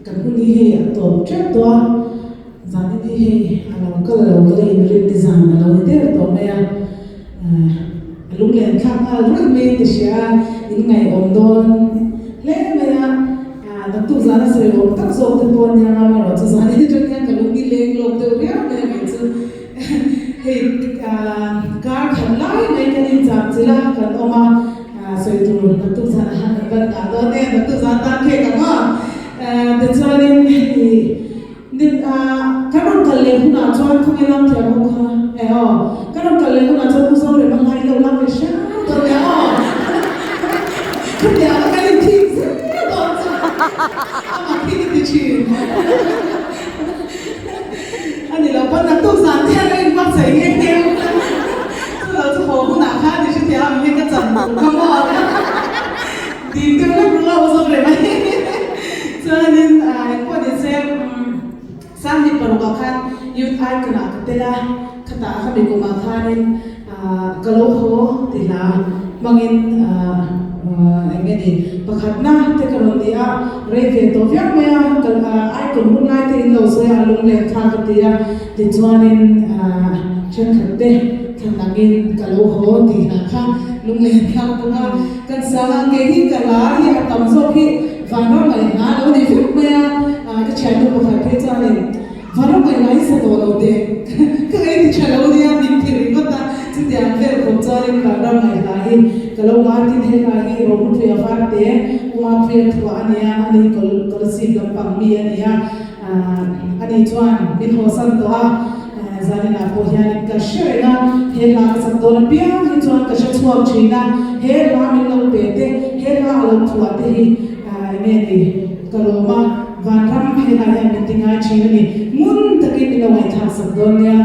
Kan hun hi hei a tawp tep tawh a, zanin hi hei a lo kal a lo kal a inrin ni zan a lo ni der tawh mai a, a lunglen thlak nghal rawih mai in ti hria a, in ngaihawm dawn hle mai a, naktuk zana sawi awm tak zawk te pawh ania ngam erawh chu zanin atang hian ka lung hi leng lawk deuh riau mai a kei chu hei kar khat lai mai kan incham chilh a kan awm a. Sawi tur naktuk zan a han ban dah dawn em naktuk zan tan phek ang aw. Tichuanin hei kan rawn kal leh hunah chuan khawnge lam thiam ho kha e aw kan rawn kal leh hunah chuan U Zorema hla i lo lam ve hram dawn nia aw. Khatiang a kan inthik zel dawn chu amah khi ka ti thin. A ni lo pawn naktuk zan te hian a inbuatsaih nghe nghe a, chu lo chu haw hunah khan i hrethiam ang hi ka chan tur kha maw dim deuh lek ru a awzawm reng mai. Chuanin engpawh ni se Sanghnih parukah khan Youth Icon ah ka tel a, khatah kha mi kumah khanin Ka lo haw ti hla hmangin eng nge ni pakhatna te ka rawn ni a, rei ve tawh viau mai a, ka icon hun lai te in lo sawi a, a lunglen kha ka ti a, tichuanin thenkhat te thlan angin ka lo haw ti hla kha lunglen thlak bawk a, kan sang a, kei hi ka lar hi a tam zawk hi vanram ngaihna a lo ni vek mai a, ka thiannu pakhat phei chuanin. Vara mai lai sa tawh lo teh. Ka ei ti tha lo nia min ti ringawt a, chutiang vel khawp chuanin vanram ngaihhla hi ka lo ngai tin he hla hi Rohlupuia Varte Umapuia thuah a nia, ani Kolasib lampang mi a nia, ani chuan min hawsan tawh a, zaninah pawh hianin ka hre reng a, he hla ka sak dawn apiang hi chuan ka hre chhuak thin a, he hla min lo pe te, he hla a lo thuah te hi enge ni ka lawm a. Vanram phenah hian min ti ngai thin a ni. Ngun takin min lo ngaihthlak sak dawn nia.